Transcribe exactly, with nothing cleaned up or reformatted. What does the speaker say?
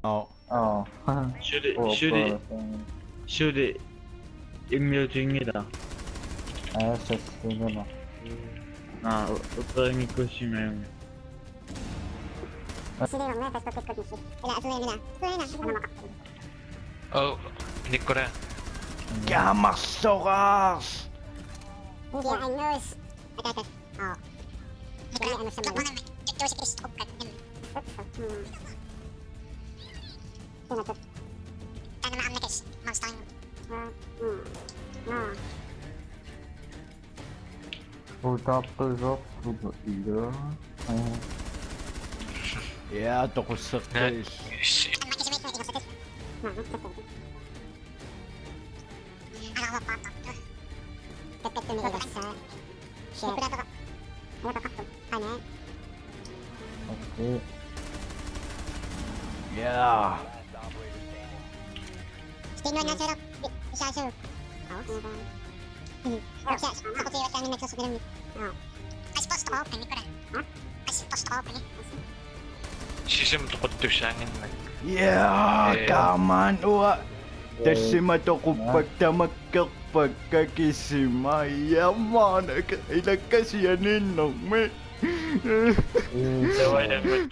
Oh. Oh. Suli, oh, suli, suli immiutiginngilaq. Aa, sassingama. Aa, u-, uperinngikkussimajunnga. Suli, unga, Facebook, Facebook, Facebook. Ila, suli, ila. Suli, ila. Oh, Nicola. Kaamarsoraars. Ngia, angus. Ataata. Aa. Ngia, angus, samma. Tuusikistoqqat. Hmm. Suna tut. Taanna aamma kas, maustain. Aa. Hmm. Aa. Utaqqisarpugut ila. Aa. Ja, toqusseqqis. Taanna kisimaat ingerlatit. Aa, takkut. Anaarpaaqqartoq. Takkattuni ilassaa. Shit. Nipulaatara. Nipulaatara. Qanaa. Okay. Yeah. Stinnuannaasaruk. Isaasaruk. Au. Au, sa-, saqutigivallaanngilaq soqilummi. Au. Qassit poorsoq oqarpani, Nicola? Haa? Qassit poorsoq oqarpani? Sisamat toquttussaannginnakku. Yeah, ee. Kaamaan uanga. Tassima toquppakka tamakkerpakka kisima. Iammaanaka ilakkasianiinnermi. Ee. Taava ilakkattu